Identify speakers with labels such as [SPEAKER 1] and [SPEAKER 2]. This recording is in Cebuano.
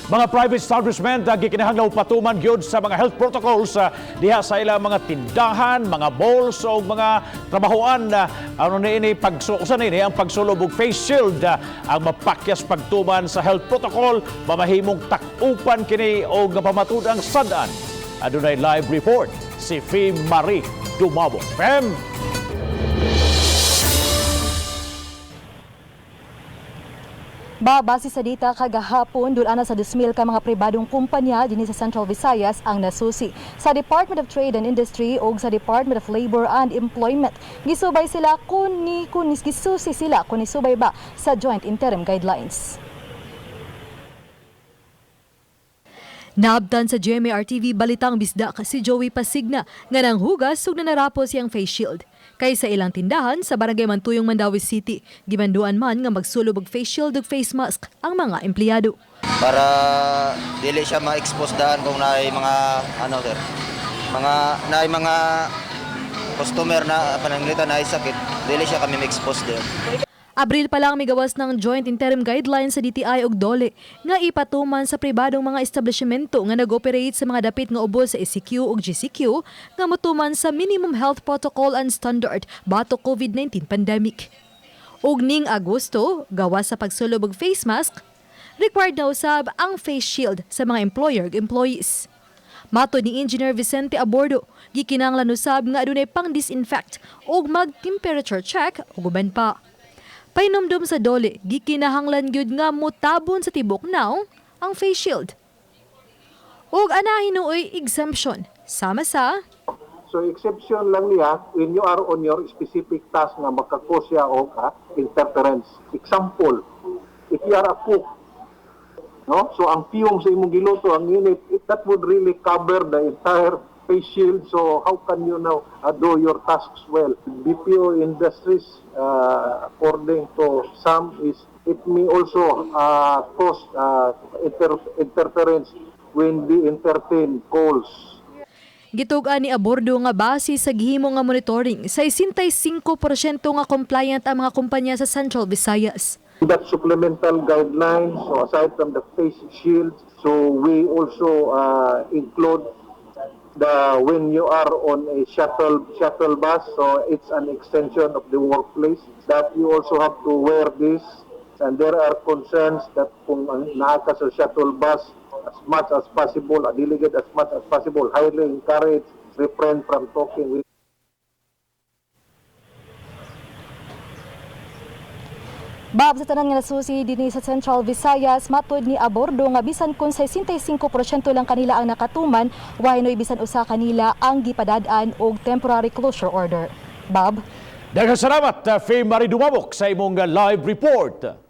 [SPEAKER 1] Mga private establishment gikinahanglan patuman gyud sa mga health protocols diha sa ilang mga tindahan, mga malls o mga trabahoan. Ano ni ini pagsuosan ini ang pagsulob og face shield, ang mapakyas pagtuman sa health protocol mamahimong tak-upan kini og pamatud-ang sad-an. Adunay live report si Fee Marie Dumabo. Fem.
[SPEAKER 2] Ba, base sa data kagahapon, dul-ana sa 2,000 ka mga pribadong kumpanya dinhi sa Central Visayas ang nasusi. Sa Department of Trade and Industry o sa Department of Labor and Employment. Gisubay sila kun ni kun gisusi sila kun nisubay ba sa Joint Interim Guidelines. Naabtan sa GMA-RTV Balitang Bisdak si Joey Pasigna nga nanghugas ug nanarapos siyang face shield. Kay sa ilang tindahan sa Barangay Mantuyong, Mandaue City, gimanduan man nga magsulob og face shield ug face mask ang mga empleyado.
[SPEAKER 3] Para dili siya ma-expose daan kung naay mga ano, sir, mga naay mga customer na pananglitan naay sakit, dili siya kami ma-expose din.
[SPEAKER 2] Abril pa lang migawas ng Joint Interim Guidelines sa DTI ug DOLE nga ipatuman sa pribadong mga establishmento nga nag-operate sa mga dapit nga ubos sa ECQ ug GCQ nga motuman sa minimum health protocol and standard batok COVID-19 pandemic. Ug ning Agosto, gawas sa pagsulob og face mask, required na usab ang face shield sa mga employer ug employees. Matod ni Engineer Vicente Abordo, gikinahanglan usab nga adunay pang-disinfect ug mag-temperature check ug uban pa. Pahinumdom sa DOLE, gikinahanglan gyud nga motabon sa tibok nawong ang face shield. Ug ana hinuoy exemption sama sa
[SPEAKER 4] So exception lang niya when you are on your specific task nga maka-cause siya og interference. Example, if you are a cook, no? So ang fume sa imong giluto, ang init, that would really cover the entire face shield. So how can you now do your tasks well? BPO industries, according to some, is it may also cause interference when they entertain calls.
[SPEAKER 2] Gitug-an ni Abordo nga base sa gihimo nga monitoring, sa 65% nga compliant ang mga kumpanya sa Central Visayas.
[SPEAKER 4] That supplemental guidelines, so aside from the face shield, so we also include the when you are on a shuttle bus, so it's an extension of the workplace that you also have to wear this. And there are concerns that kung ang naa ka sa shuttle bus, as much as possible, a delegate as much as possible, highly encourage, refrain from talking with
[SPEAKER 2] Bab, sa tanan nga nasusi dinhi sa Central Visayas, matod ni Abordo nga bisan kung 65% lang kanila ang nakatuman, way noy bisan usa kanila ang gipadad-an og temporary closure order. Bob?
[SPEAKER 1] Daghang salamat, Faye Marie Dumabok, sa imong live report.